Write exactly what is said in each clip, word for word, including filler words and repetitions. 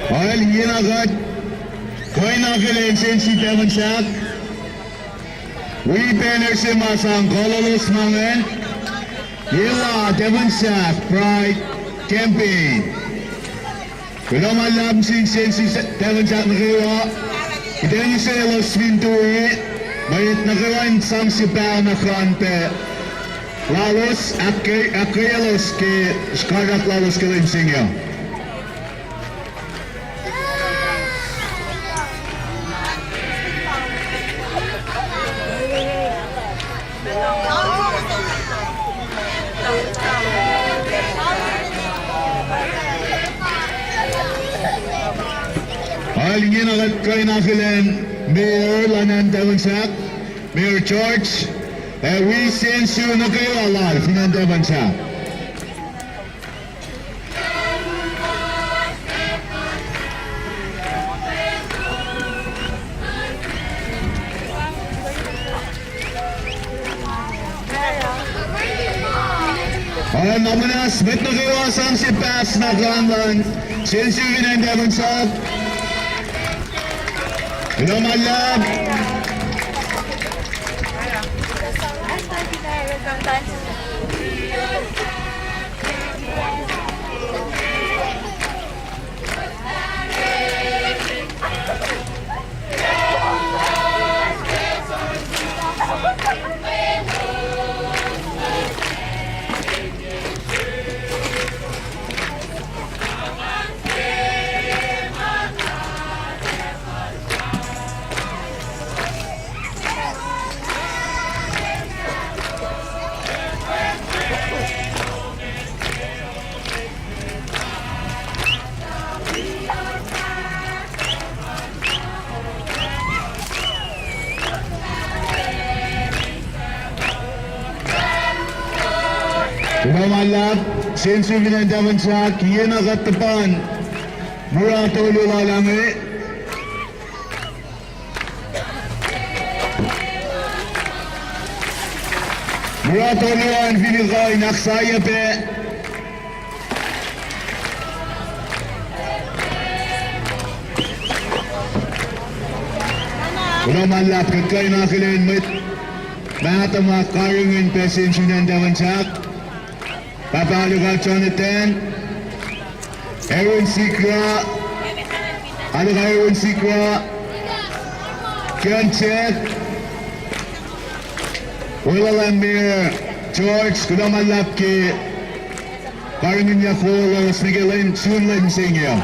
Oal, ingena kuht kuh in akihlen Sensi Devon Sahk. Wi banner se ma sang kololos ma ingacn. Ela Devon Sahk Pride Campaign. Kuloh ma luhlahp sin Sensi Devon Sahk nuh kwewa. Kuht ac use elos fin tui, mwet nuh kwewa in sang sie pahng na kuh in pac lalos, ahkkweyaclos ke srihkasrak lalos ke lwen se inge. Oal, ingena kuht kuh in akihlen Mayor luhn acn Tafunsak, Mayor George, ac wi Sensi nuh kwewa lal fin acn Tafunsak. Oal, na muhnahs, mwet nuh kwewa sang sie pahng na kuh in pac lalos, Sensi fin acn Tafunsak. Kuloh ma luhlahp. Kuloh ma luhlahp, Sensi fin acn Tafunsak, ingena kuht tuhpan mura tolu lal inge. Mura tolu an fin kuh in ahksahyac pac. Kuloh ma luhlahp, kuht kuh in akihlen mwet mahtuh ma karihngihn pac Sensi fin acn Tafunsak. Pahpah Aluka Jonathan, Aaron Sikra, Aluka Aaron Sikra, Kian Jack, Wellaland Mayor George, kuloh ma luhlahp ke karihngihnyuck lalos nuh ke lwen, sun lwen se inge.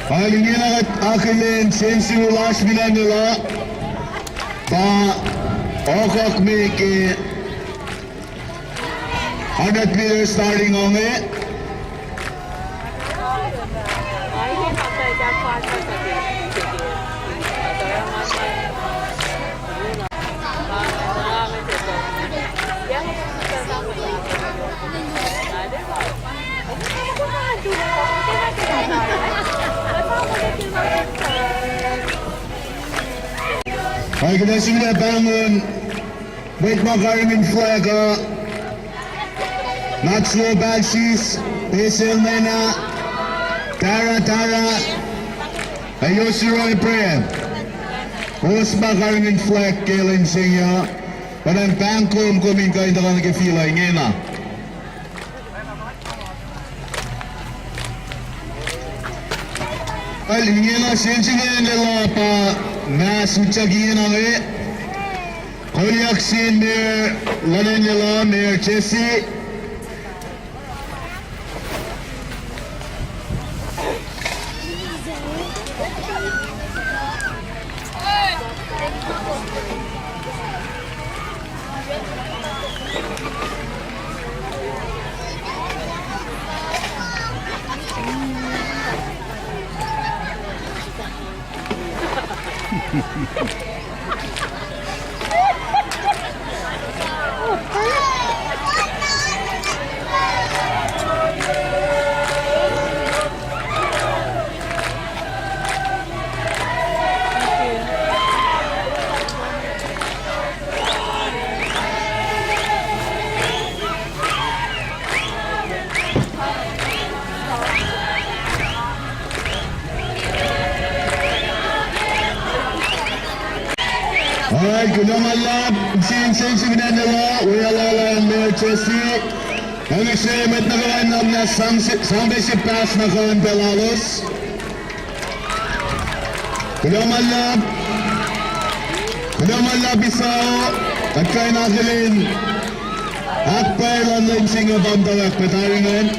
Oal, ingena kuht akihlen Sensi lasr fin acn Ela, pa okok me ke hundred meter starting inge. Oal, kuht ac sifilpac pahngon mwet ma karihngihn flag uh, Natslo Balsis, Pesel Nena, Tara Tara, Ac Yossi Roy Brand, kowos ma karihngihn flag ke lwen se inge uh, pa nga pahngkom kom in kuh in tuhkuh nuh ke field uh ingena. Al ingena sensen lwelah pa mas utyak ingena inge. Kolyuck sin Mayor luhn acn Lelu, Mayor Jesse. All right, kuloh ma luhlahp, sin sensen fin acn Lelu, welah lal Mayor Jesse. Ac ngihsre mwet nuh kwewa in nuhnak sang se-, sang pacl se pass nuh ke pacl lalos. Kuloh ma luhlahp. Kuloh ma luhlahp Esau. Kuht kuh in akihlen ahkpwacye luhn lwen se inge pa muhtwacwacack pac tari ingacn.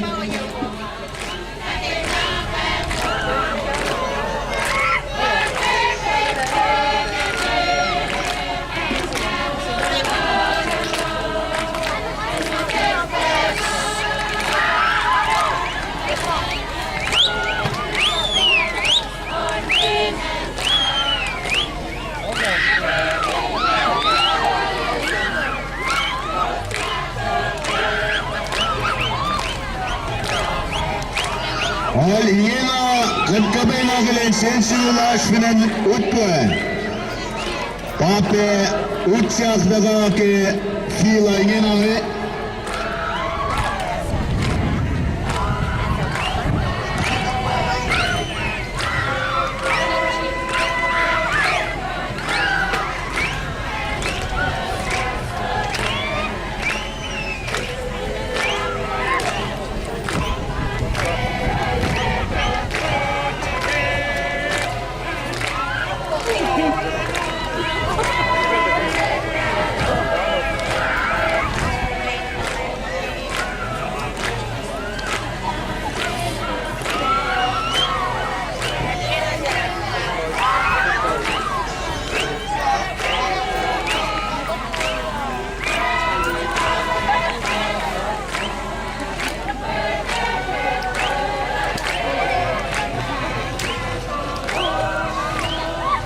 All, ingena kuht kuh pac in akihlen sensen lasr fin acn Utwe. Pa pac utyak tuhkuh ke field uh ingena inge.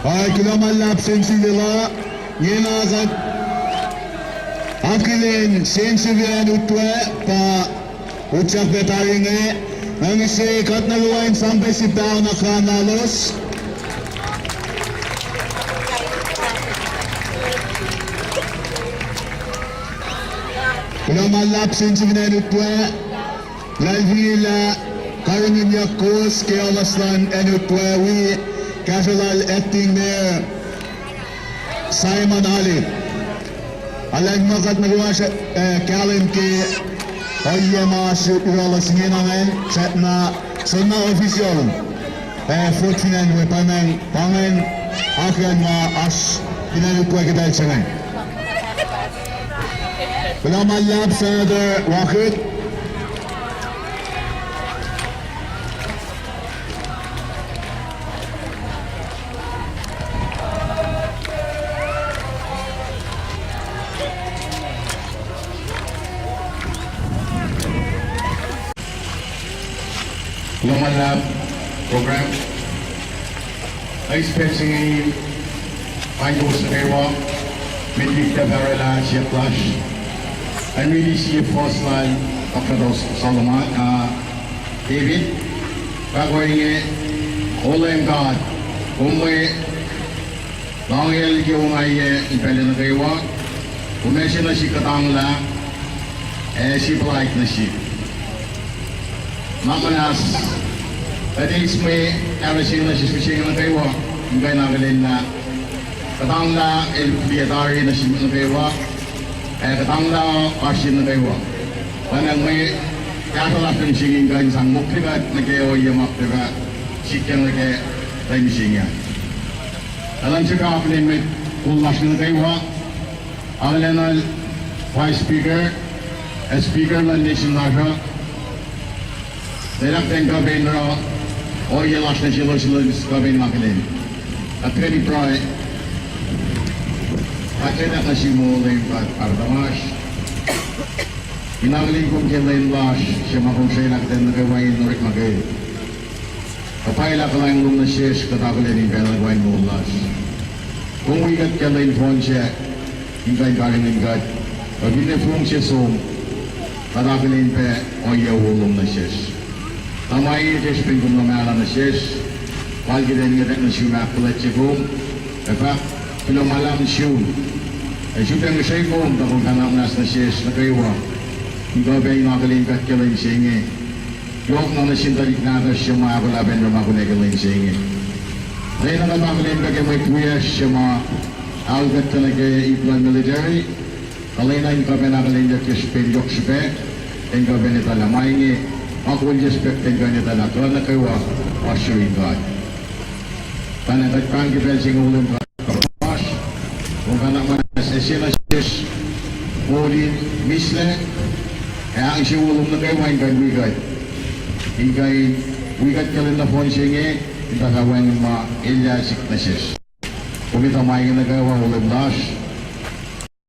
All right, kuloh ma luhlahp sensen Lelu, ingena kuht akihlen sensen fin acn Utwe pa utyak pac tari inge. Nga ngihsre kuht nuh kwewa in sang pacl se pac na kan lalos. Kuloh ma luhlahp sensen fin acn Utwe. Luhlahlfongi lah karihngihnyuck kowos ke office luhn acn Utwe wi kahsruh lal acting mayor Simon Alip. Alan ma kuht nuh kwewa, eh, kahlwem ke ohiyac ma oasr yohrohlos ingena ingacn, sahp na soenna office yohrohl, eh, vote fin acn we pa ingacn, pa ingacn akihlen ma oasr fin acn Utwe ke pacl se inge. Kuloh ma luhlahp Senator Rocket. Kuloh ma luhlahp program. Eis pacl se inge, paing kowos nuh kwewa, met liki kuht fah oraclah siyuck lasr. An riti sie fuhs lal Doctor Solomon, ah, David, fahk ohinge: O Leum God, kom mwe lohngel ke ongaiyac in pacl nuh kwewa, kom ase nuh sihk kuhtanglah, ac sie puhlaik nuh sihk. Nga muhnahs Kuht eis mwe ahluhkwelah nuh sesr mihsenge nuh kwewa, in kuh in akihlen lah kuhtanglah el liye tari nuh sin nuh kwewa, ac kuhtanglah oasr sin nuh kwewa. Pacna mwe kahsruh lasr mihsenge in kuh in sang mokle kuht nuh ke ohiyac ma kuht ac fah sikyak nuh ke lwen mihsenge. Elan srihke akihlen mwet kol lasr nuh kwewa, akihlen Vice Speaker, ac Speaker luhn nation lasr uh, lwelah kuht in kuh pac in oruh ohiyac lasr nuh selos, elos kuh pac in akihlen. Kuht tuhkweni pruhe. Kuht lwelah nuh sum, O Leum God Pahpah tuhmasr, in akihlen kom ke lwen lasr se ma kom srackna kuht nuh kwewa in orekmakihn. Kuh pwacye lah kuhlwacng lom nuh sesr kuht akihlen in pacl nuh kwewa in moul lasr. Kom wi kuht ke lwen fohn sac, in kuh in karihngihn kuht. Kuh finne fong se som, kuht akihlen pac ohiyac wo lom nuh sesr. Tuh ma inge ke srihpen kom luhmahlah nuh sesr, fal kuht in ngetang nuh sum ahkfuhlwactye kom, ac fahk kuloh ma luhlahp nuh sum, ac sifilpac ngihsre kom tuh kom fahna muhnahs nuh sesr nuh kwewa, in kuh pac in akihlen kuht ke lwen se inge. Yohk na nuh sin tuhlihk nahtuhsr se ma ahkolah pac in orekmakihn ke lwen se inge. Lwelah kuht akihlen pac ke mwet wiyacsr se ma ahol kuht nuh ke ip luhn military, kuh lwelah in kuh pac in akihlenyuck ke srihpen yohk srihpac, in kuh pac in etuh lah ma inge ma kol ye srihpac kuht in kuh in etuh lah kuh nuh kwewa oasr yurin God. Pacna kuht pahng ke pacl se inge, O Leum God Pahpah tuhmasr, kom fahna muhnahs ac sie nuh sesr moul in mihslac, ac ahkinsewowo lom nuh kwewa in kuh in wi kuht, in kuh in wi kuht ke lwen nohfohn se inge, in tuhfah wacngihn ma elyah sihk nuh sesr. Kom etuh ma inge nuh kwewa, O Leum lasr.